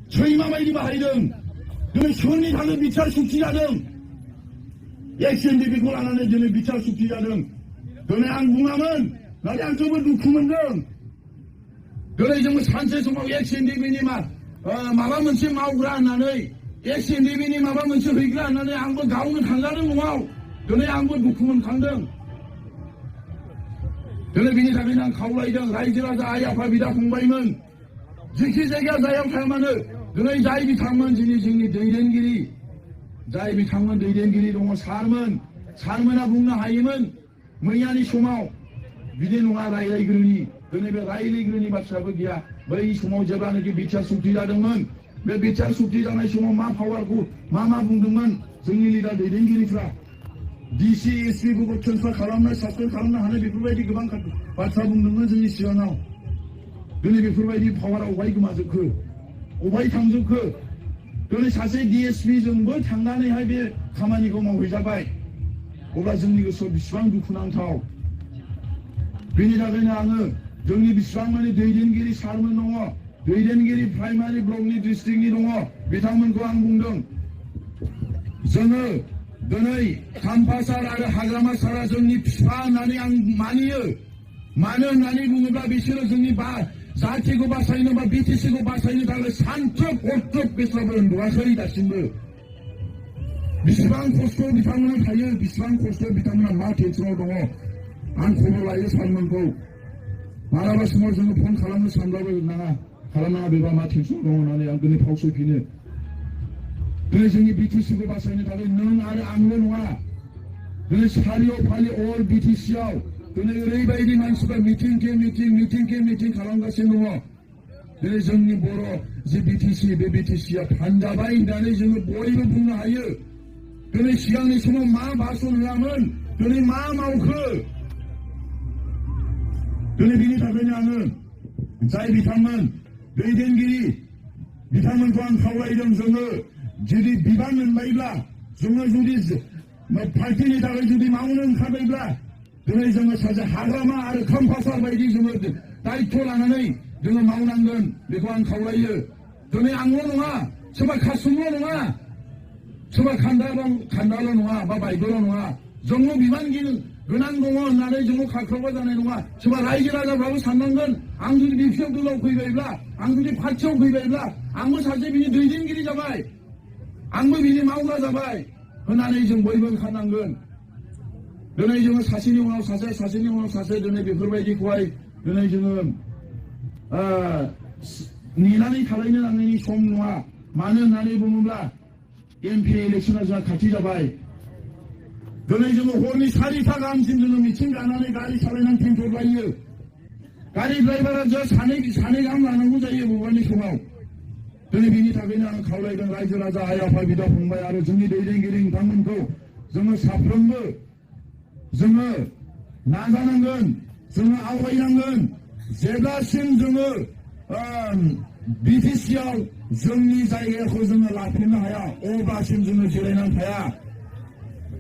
저희 마마이리 바하이등 너네 현리 당의 미찰 숙지자등 액션대 비콜 안 하는 너네 미찰 숙지자등 너네 앙궁하면 나리 앙점을 누쿠면 등 너네 정말 산세송하고 액션대 비니만 마바문치 마우그라 나네 액션대 비니 마바문치 회그라 나네 앙분 가오는 강가는 공하오 너네 앙분 누쿠면 강등 너네 비니 다비난 가오라이등 라이즈라자 아야파비다 공바이면 지키제가 자양팔만을 너네 자이비 탕만 지니 정리 너희된 길이 자이비 탕만 너희된 길이 동호 삶은나 북나 하임은 뭐냐니 쇼마오 미대농아 라이라이 그러니 너네 배 라이라이 그러니 밥사버기야 뭐이 쇼마오 저라는 게 미차 숙지라등은 몇 미차 숙지잖아 쇼마오 마 파워하고 마마 붕등만 정리리다 너희된 길이 주라 DC SB부 천사 가람나 사건 가람나 하나 비프바이디 그만 밥사 붕등만 정리 시원하오 너네 비프바이디 파워라 오바이 그마저 오바이 탕주 너네 자세히 DSP 정부 장난의 합의 가만히 고만 회자바이 오바 정리 그 비수방 두쿠낭 타오 비니라 그냥은 정리 비수방만이 되이된 길이 삶은 농어 되이된 길이 프라이마리 블록리 디스트릭이 농어 비탕문 고항궁등 저는 너네 간파살 아래 하가마 사라 정리 피파 나니 많이여 많은 나니 궁어가 비시러 정리 사티고 바사이는 바 비티시고 바사이는 달래 산쪽 옷쪽 비싸버린 누가 서리다 신부 미스방 코스코 비타민은 타이어 미스방 코스코 비타민은 마 대충을 동어 안 고물라이어 삶은 거 마라바 스몰성의 폰 가람을 삼다고 나가 가람나가 베바 마 대충을 동어 나네 양근의 파우소 비네 그래 정이 비티시고 바사이는 달래 능 아래 안면 와 그래 사리오 팔리 올 비티시오 그네 레이바이디 만수가 미팅 가는 것이 너무 내 정리 보러 제 BTC야 반자바이 나네 정리 보이는 분하여 그네 시간이 있으면 마 마소를 하면 그네 마 마우크 그네 비니 다그냐는 자이 비타민 레이덴 길이 비타민 또한 카와 이런 정을 지리 비방은 마이라 정을 주디 뭐 발진이 다가 주디 마우는 카베이라 너네 정말 사자 하가마 아르 컴파사 바이디 정말 다이톨 안하네 너네 마운한 건 내고한 카울라이어 너네 앙로노아 정말 가슴로노아 정말 간다로 노아 바바이도로 노아 정로 비만기는 근한공원 나라의 정로 가크로바자네 노아 정말 라이기라자 바로 산는 건 앙두리 비피업들로 구이바이블라 앙두리 파치오 구이바이블라 앙무 사제비니 너희진 길이 잡아이 앙무 비니 마우가 잡아이 그나네 정 모이번 칸난 건 너네 지금 사신용하고 사세 너네 비프로바이디 구하이 너네 지금 니나니 살아있는 악년이 somnu와 많은 나라의 부문과 MPA 일렉션하자 같이 잡아이 너네 지금 혼이 사리사가 암심드는 미친 가난의 가리 살아있는 템포바이어 가리 드라이버라 저 산에 가면 안 하고 자이에 무관이 송하오 너네 비니 다그냥 가울라이던 라이즈라자 아야파비다 봉바야로 정리되이된 기링 방문도 정말 사프런거 정말 나가는 건 정말 아우이란 건 제가심 정말 BTC하고 정리자에게 호정을 라피는 하야 오바심 정말 지뢰는 하야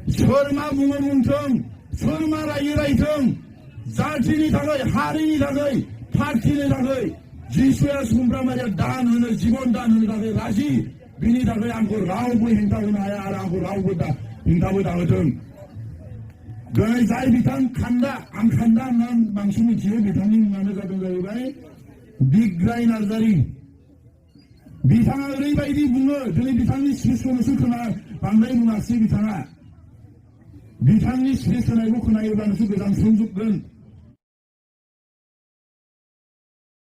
설마 뭉어뭉텅 설마 라이라이텅 자진이 다거이 할인이 다거이 파티니 다거이 지수야 숨브라 말이야 다는 지본 다는 다거이 라시 비니 다거이 안고 라우브 행타고나 하야 라고 라우브다 행타보다 하거든 너희 자이 비탕 간다 안 간다 난 망심이 지어 비탕님 나는 가던가 이바이 빅라인 알자리 비탕아 의바이디 붕어 너희 비탕이 스페스코너스 그나 방라이 문학시 비탕아 비탕이 스페스코너고 그나 이바는 수 그장 손죽근